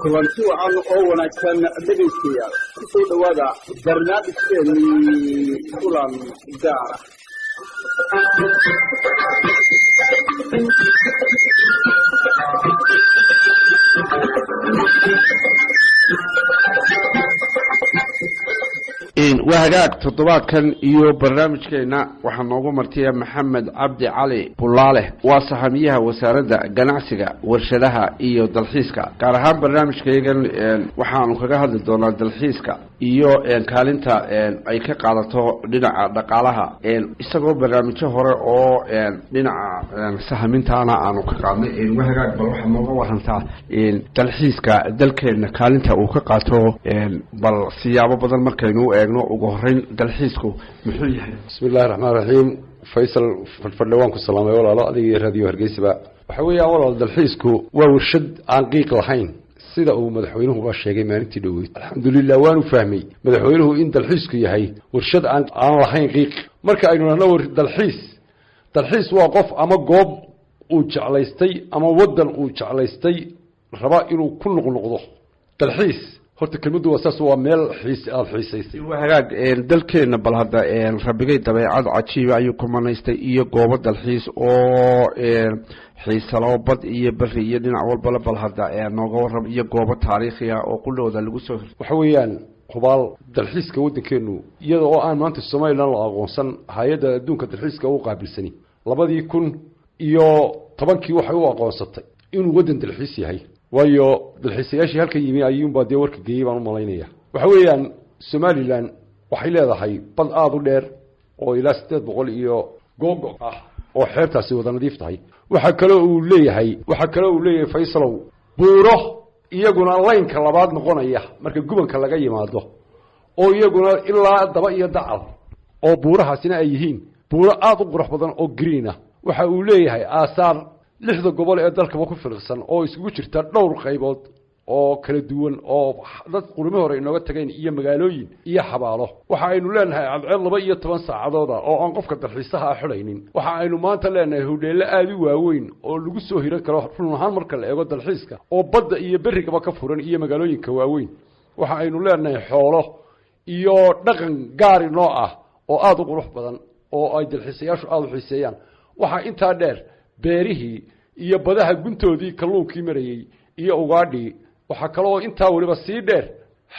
Kulanti wacan oo wanaagsan, dhegaystayaal, kusoo dhowaada barnaamijkeenii Kulan Gaara. Waa hagaag, toddobaadkan iyo barnaamijkeenna waxaa noogu martiya Maxamed Cabdi Cali Bulaale, waa sahamiyaha Wasaaradda Ganacsiga, Warshadaha iyo Dalxiiska. Gaar ahaan barnaamijkayagan waxaanu kaga hadli doonaa dalxiiska iyo kaalinta ay ka qaadato dhinaca dhaqaalaha, isagoo barnaamijyo hore oo dhinaca sahamintaana aanu ka qaadnay. Waa hagaag, bal waxaad nooga warantaa dalxiiska dalkeenna kaalinta uu ka qaato, bal siyaabo badan markaynu u eegno. Ugu horeyn, dalxiisku muxuu yahay? Bismi illahi raxmaan raxiim. Faysal Fadhfadhe, waan ku salaamay walaalo, adiga iyo Raadiyo Hargeysaba. Waxa weeyaan walaal, dalxiisku waa warshad aan qiiq lahayn, sida uu madaxweynuhuba sheegay maalintii dhoweyd. Alxamdulilah, waanu fahmay madaxweynuhu in dalxiisku yahay warshad aan lahayn qiiq. Marka aynu nahno dalxiis, dalxiis waa qof ama goob uu jeclaystay ama waddan uu jeclaystay raba inuu ku noqnoqdo. Dalxiis horta kelmaddu waa saas, waa meel xiis aada xiisaysay. Waa hagaag, dalkeenna bal hadda Rabbigay dabeecad cajiiba ayuu ku manaystay iyo goobo dalxiis oo xiisalo, bad iyo beri iyo dhinac walbala. Bal hadda nooga warram iyo goobo taariikhi ah oo qudhooda lagu soo Waxa weeyaan hubaal dalxiiska waddankeenu, iyada oo aan maanta Somalilan la aqoonsan hay-adda adduunka dalxiiska u qaabilsani, 2010-kii waxay u aqoonsatay inuu waddan dalxiis yahay, waayo dalxiisayaashii halkan yimi ayuunbaa dee warka geeyey baan u malaynaya. Waxa weeyaan Somalilan waxay leedahay bad aada u dheer oo ilaa 800 iyo googo ah oo xeebtaasi wada nadiif tahay. Waxaa kaloo uu leeyahay, Faysalow, buuro iyaguna laynka labaad noqonaya marka gubanka laga yimaado, oo iyaguna ilaa daba iyo dacal, oo buurahaasina ay yihiin buuro aada u qurux badan oo green ah. Waxa uu leeyahay aasaar lixda gobol ee dalkaba ku filiqsan oo isugu jirta dhowr qaybood oo kala duwan oo dad qurumi hore inooga tageen, iyo magaalooyin iyo xabaalo. Waxa aynu leenahay cadceed 12 saacadooda oo aan qofka dalxiisaha ah xidhaynin. Waxa aynu maanta leenahay hudheello aada u waaweyn oo lagu soo hiran karo run ahaan marka la eego dalxiiska, oo badda iyo berrigaba ka furan, iyo magaalooyinka waaweyn. Waxa aynu leenahay xoolo iyo dhaqan gaari noo ah oo aada u qurux badan oo ay dalxiisayaashu aada u xiiseeyaan. Waxaa intaa dheer beerihii iyo badaha guntoodii kalluunkii marayey iyo ugaadhii. Waxaa kaloo intaa weliba sii dheer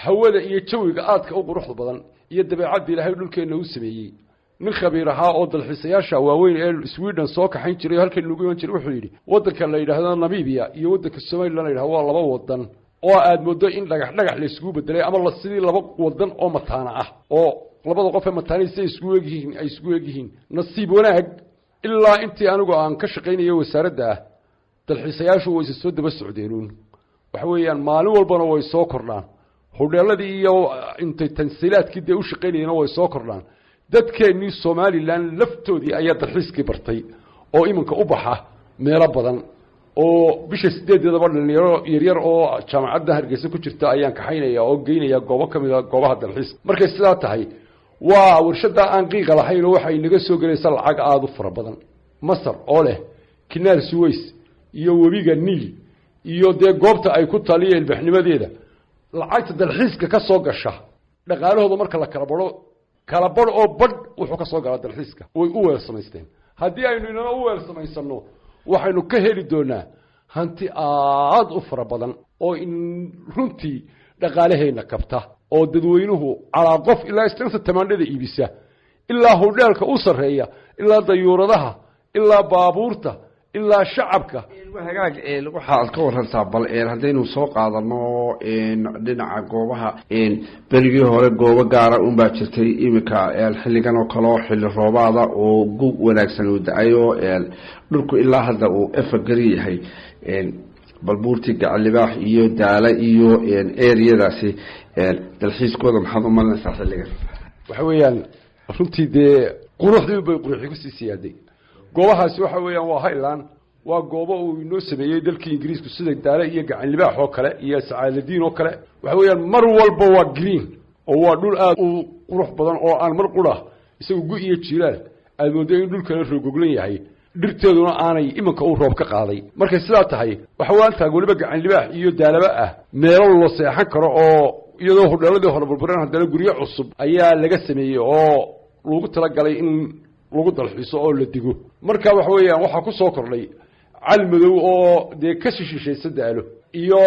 hawada iyo jawiga aadka u quruxda badan iyo dabeecadda Ilaahay dhulkeenna u sameeyey. Nin khabiir ahaa oo dalxiisayaasha waaweyn ee Sweden soo kaxayn jiray oo halkan nagu iman jiray wuxuu yidhi: waddanka la yidhaahdo Namibia iyo waddanka Somalilan la yidhahdo waa laba wadan oo aad mooddo in dhagax dhagax la isugu bedelay, ama la sidii laba wadan oo mataana ah, oo labada qof ee mataanihii siay isugu egyihiin ay isugu egyihiin. Nasiib wanaag, ilaa intii anigu aan ka shaqaynayo wasaaradda ah, dalxiisayaashu way isa soo daba socdeenuun. Waxa weeyaan maalin walbana way soo kordhaan, hodheeladii iyo intay tansiilaadkii dee u shaqaynayeen way soo kordhaan. Dadkeennii Somalilan laftoodii ayaa dalxiiskii bartay oo iminka u baxa meelo badan, oo bisha 8-deedaba dhalinyaro yaryar oo jaamacadda Hargeysa ku jirta ayaan kaxaynaya oo geynaya goobo ka mid a goobaha dalxiiska. Markay sidaa tahay, waa warshaddaa aan qiiqa lahayn oo waxay naga soo gelaysa lacag aada u fara badan. Masar oo leh Kinaal Suways iyo webiga Niil iyo dee goobta ay ku taliya ilbaxnimadeeda, lacagta dalxiiska ka soo gasha dhaqaalahooda marka la kala baro, kala badh oo badh wuxuu ka soo galaa dalxiiska. Way u weel samaysteen. Haddii aynu inana u weel samaysano, waxaynu ka heli doonaa hanti aada u fara badan oo in runtii dhaqaalaheenna kabta, oo dadweynuhu calaa qof, ilaa islaanta tamaandhada iibisa, ilaa hudheelka u sarreeya, ilaa dayuuradaha, ilaa baabuurta, ilaa shacabka. Hagaag, waxaad ka warantaa bal haddaynu soo qaadano dhinaca goobaha. Berigii hore goobo gaara unbaa jirtay. Iminka xilligan oo kale oo xilli roobaada oo gu wanaagsan uu da-ayo, dhulku ilaa hadda uu efagari yahay, bal buurtii Gacalibaax iyo Daala iyo eriyadaasi dalxiiskooda maxaad u malinaysaa xilligan? Waxa weeyaan runtii dee quruxdii bay quruxi kusii siyaaday goobahaasi. Waxa weeyaan waa highland. Waa goobo uu inoo sameeyey dalkii Ingiriisku, sida Daale iyo Gacan Libaax oo kale iyo Sacaaladiin oo kale. Waxa weeyaan mar walba waa green oo waa dhul aad u qurux badan oo aan mar qura isagu gu iyo jiilaal aad moodo in dhulkana roogoglan yahay, dhirteeduna aanay iminka uu roob ka qaaday. Markay sidaa tahay, waxa waan taag weliba Gacan Libaax iyo Daalaba ah meelo loo seexan karo, oo iyadoo hudheeladii hore burbureen haddana guryo cusub ayaa laga sameeyey oo lagu talagalay in lagu dalxiiso oo la digo. Marka waxa weeyaan waxaa ku soo kordhay Calmadow oo dee ka shishishaysa Daalo iyo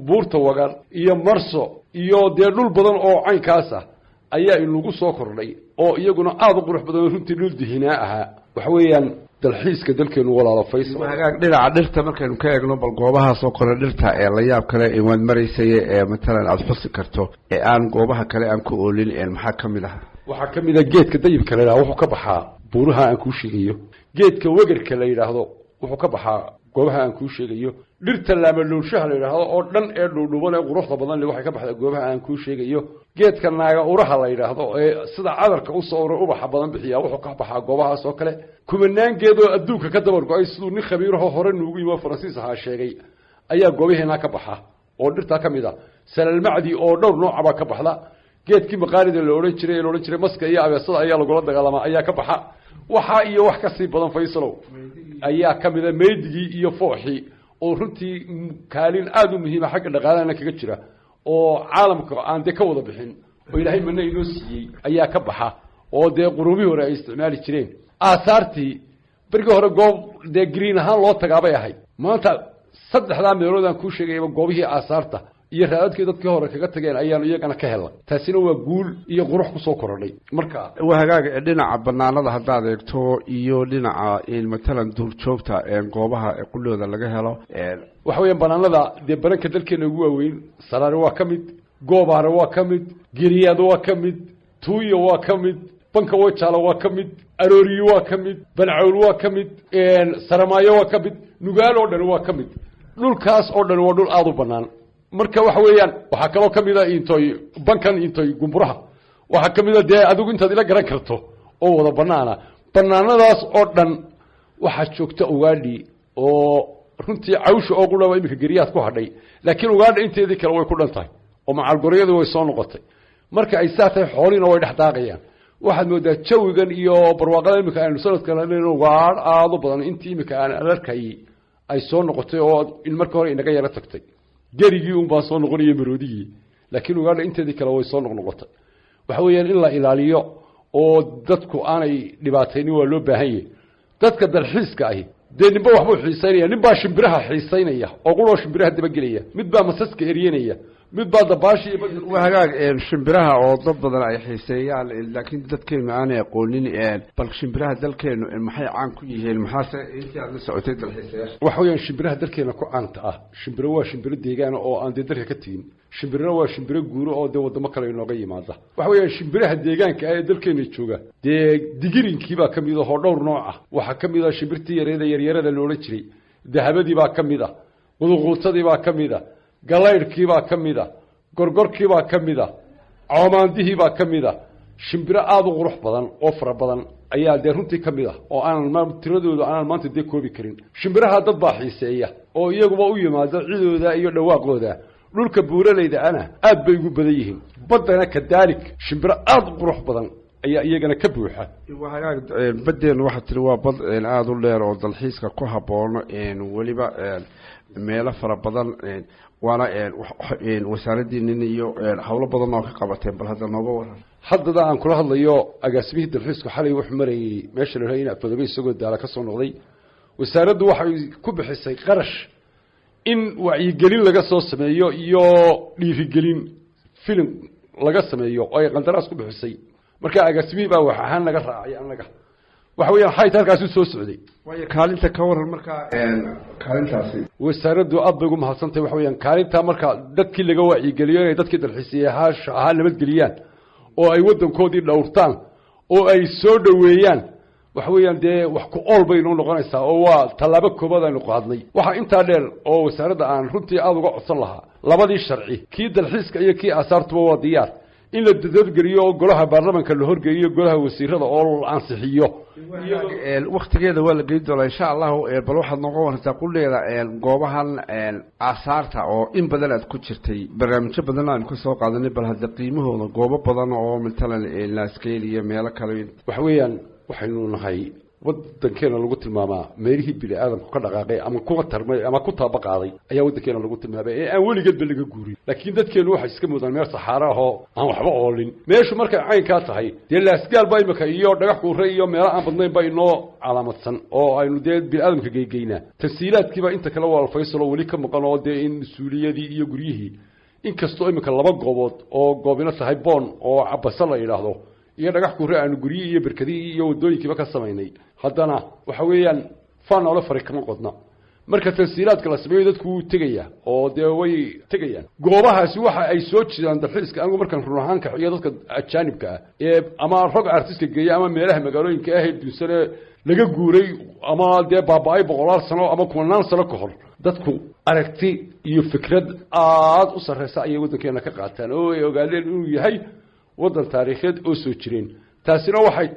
Buurta Wagar iyo Marso iyo dee dhul badan oo caynkaas ah ayaa inagu soo kordhay, oo iyaguna aada u qurux badan oo runtii dhul dihinaa ahaa. Waxa weeyaan dalxiiska dalkeenu, walaalo Faysal. Hagaag, dhinaca dhirta markaynu ka eegno, bal goobahaas oo kale dhirta ee la yaab kale ee waad maraysay ee matalan aada xusi karto ee aan goobaha kale aan ku oolin, maxaa ka mid ah? Waxaa ka mid a geedka dayibka la yidhahdo, wuxuu ka baxaa buuraha aan kuu sheegayo. Geedka wegerka la yidhaahdo wuxuu ka baxaa goobaha aan kuu sheegayo. Dhirta laamalowshaha la yidhaahdo oo dhan ee dhuudhuban ee quruxda badan le waxay ka baxdaa goobaha aan kuu sheegayo. Geedka naaga uraha la yidhaahdo ee sida cadarka usoo uray ubaxa badan bixiya wuxuu ka baxaa goobahaas oo kale. Kumanaan geed oo adduunka ka dabar go-ay, siduu nin khabiiraho hore nuugu yimi oo Faransiis ahaa sheegay, ayaa goobaheenaa ka baxa oo dhirtaa ka mid a. Salalmacdi oo dhowr noocabaa ka baxda. Geedkii maqaarida la odhan jiray ee la odhan jiray maska iyo abeesada ayaa lagula dagaalamaa ayaa ka baxa. Waxaa iyo wax kasii badan, Faysalow, ayaa ka mid a meydigii iyo fooxii oo runtii kaalin aada u muhiima xagga dhaqaalahana kaga jira oo caalamka aan dee ka wada bixin oo Ilaahay mana inoo siiyey ayaa ka baxa, oo dee quruumihii hore ay isticmaali jireen. Aasaartii berigii hore goob dee green ahaan loo tagaabay ahayd. Maanta saddexdaa meelood aan kuu sheegayaba goobihii aasaarta iyo raadadkii dadkii hore kaga tageen ayaanu iyagana ka helnay. Taasina waa guul iyo qurux kusoo korodhay marka. Waa hagaag. Dhinaca banaanada haddaad eegto iyo dhinaca matalan duurjoogta goobaha qudhooda laga helo. Waxa weeyaan banaanada dee baranka dalkeena ugu waaweyn, Saraare waa ka mid, Goobaare waa ka mid, Geriyaad waa ka mid, Tuuyo waa ka mid, Banka Wajaala waa ka mid, Arooriyo waa ka mid, Bancawl waa ka mid, Saramaayo waa ka mid, Nugaal oo dhan waa ka mid. Dhulkaas oo dhan waa dhul aada u banaan. Marka waxa weeyaan waxaa kaloo ka mid a intoy bankan intoy Gumburaha, waxaa ka mid a dee adigu intaad ila garan karto oo wada banaana. Banaanadaas oo dhan waxaa joogta ugaadhi, oo runtii cawsha oo qudhaba iminka Geriyaad ku hadhay, laakiin ugaadha inteedii kale way ku dhan tahay oo macalgoryadu way soo noqotay. Marka ay saa tahay, xoolihiina way dhex daaqayaan. Waxaad moodaa jawigan iyo barwaaqada iminka aynu sanadkan ugaadh aada u badan intii iminka aan alarkayay ay soo noqotay, oo in marka hore inaga yaro tagtay. Gerigii un baa soo noqonaya, marodigii, laakiin ugaadha inteedii kale way soo noqnoqotay. Waxa weeyaan in la ilaaliyo oo dadku aanay dhibaataynin waa loo baahan yahay. Dadka dalxiiska ahi dee ninba waxbuu xiisaynaya. Nin baa shimbiraha xiisaynaya oo quroo shimbiraha dabagelaya, mid baa masaska eryanaya, mid baa dabaashi. Waa hagaag. Shimbiraha oo dad badan ay xiiseeyaan laakiin dadkeenu aanay aqoonin, bal shimbiraha dalkeenu maxay caan ku yihiin? Maxaase intii aad la socotay dalxiisayaasha? Waxa weeyaan shimbiraha dalkeena ku caanta ah, shimbiro waa shimbiro deegaana oo aan dee dalka ka tegin, shimbirona waa shimbiro guuro oo dee waddamo kale inooga yimaada. Waxa weeyaan shimbiraha deegaanka ah ee dalkeena jooga dee digirinkii baa ka mid ah oo dhowr nooc ah. Waxaa ka mid ah shimbirtii yareeda yaryarada la odhan jiray, dahabadii baa ka mid ah, quduquutadii baa ka mid ah, galaydhkii baa ka mid ah, gorgorkii baa ka mid ah, coomaandihii baa ka mid ah. Shimbiro aada u qurux badan oo fara badan ayaa dee runtii ka mid ah oo aanan tiradooda aanan maanta dee koobi karin. Shimbiraha dad baa xiiseeya oo iyaguba u yimaado cidooda iyo dhawaaqooda. Dhulka buuralayda ana aad bay ugu badan yihiin. Baddana kadaalik shimbiro aada u qurux badan ayaa iyagana ka buuxa. Waa hagaag. Badeenu waxaa tiri waa bad aada u dheer oo dalxiiska ku habboon, weliba meelo fara badan, waana wasaaradiinin iyo howlo badan oo ka qabateen. Bal hadda nooga waran. Haddada aan kula hadlayo, agaasimihii dalxiisku xalay wuxuu marayay meesha la in Afadoobe isagoo Daala ka soo noqday. Wasaaraddu waxay ku bixisay qarash in wacyigelin laga soo sameeyo iyo dhiirigelin filim laga sameeyo oo ay qandaraas ku bixisay. Marka agaasimihii baa wax ahaan naga raacay annaga. Waxa weeyaan xayta halkaasi soo socday. Waayo, kaalinta ka waran markaa kaalintaasi. Wasaaraddu aad bay ugu mahadsantahay. Waxa weeyaan kaalintaa marka dadkii laga wacyigeliyo inay dadkii dalxiisayaasha ahaa nabadgeliyaan oo ay waddankoodii dhowrtaan oo ay soo dhoweeyaan, waxa weeyaan dee wax ku ool bay inoo noqonaysaa oo waa tallaabo koobaad aynu qaadnay. Waxaa intaa dheer oo wasaaradda aan runtii aada uga codsan lahaa, labadii sharci, kii dalxiiska iyo kii aasaartuba waa diyaar, in la dadadgeliyo oo golaha baarlamanka la horgeeyo, golaha wasiirada oo la ansixiyo. Waktigeeda waa la geyn doonaa insha allahu. Bal waxaad nooga warantaa qudheeda goobahan aasaarta oo in badan aad ku jirtay, barnaamijyo badan aanu kasoo qaadanay, bal hadda qiimahooda goobo badan oo matalan Laaskeel iyo meelo kale. Waxa weeyaan waxaynu nahay waddankeena lagu tilmaamaa meelihii bini aadamku ka dhaqaaqay ama kuwa tarmay ama ku taabaqaaday ayaa waddankeena lagu tilmaamay ee aan weligeedba laga guurin. Laakiin dadkeenu waxay iska moodaan meel saxaara ahoo aan waxba oolin. Meeshu markay caynkaa tahay dee Laasgaal baa imika iyo Dhagax Kuure iyo meelo aan badnayn ba inoo calaamadsan oo aynu dee bini aadamka geygeynaa. Tansiilaadkiiba inta kale waa Alfaysal oo weli ka maqan oo dee in suuliyadii iyo guryihii, inkastoo imika laba goobood oo goobina tahay Boon oo Cabasa la yidhaahdo iyo Dhagax Kuure aanu guryihii iyo berkadihii iyo waddooyinkiiba ka samaynay, haddana waxa weeyaan faan noola fari kama qodna. Marka tansiilaadka la sameeyo dadku wuu tegaya oo dee way tegayaan goobahaasi, waxa ay soo jiidaan dalxiiska. Anigu markaan run ahaan kaxiyo dadka ajaanibka ah ee ama rog artiska geeya ama meelaha magaalooyinka ah ee dunsane laga guuray ama dee baaba-ay boqolaal sano ama kumanaan sano ka hor, dadku aragti iyo fikrad aada u sarreysa ayay waddankeena ka qaataan oo ay ogaadeen inuu yahay waddan taariikheed oo soo jireen. Taasina waxay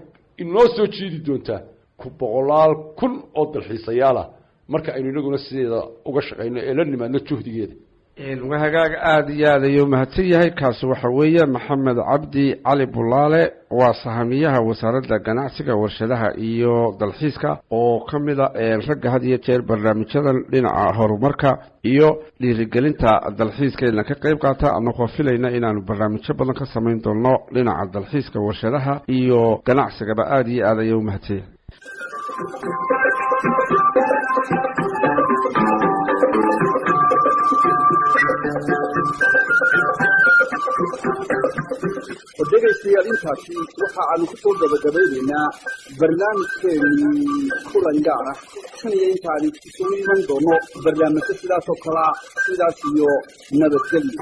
inoo soo jiidi doontaa ku boqolaal kun oo dalxiisayaalah marka aynu inaguna sideeda uga shaqayno ee la nimaadno juhdigeeda. Waa hagaag, aada iyo aad ayuu mahadsan yahay. Kaasi waxa weeye Maxamed Cabdi Cali Bulaale, waa sahamiyaha wasaaradda ganacsiga, warshadaha iyo dalxiiska oo ka mida ragga had iyo jeer barnaamijyadan dhinaca horumarka iyo dhiirigelinta dalxiiskeena ka qeyb qaata. Anagoo filayna inaanu barnaamijyo badan ka samayn doono dhinaca dalxiiska, warshadaha iyo ganacsigaba. Aada iyo aad ayuu mahadsan yahay. Dhegaystayaal, intaasi waxa aanu ku soo gabagabaynaynaa barnaamijkeenii kulan gaar ah. Tan iyo intaani isugu iman doono barnaamijyo sidaas oo kalea, sidaas iyo nabadgelyo.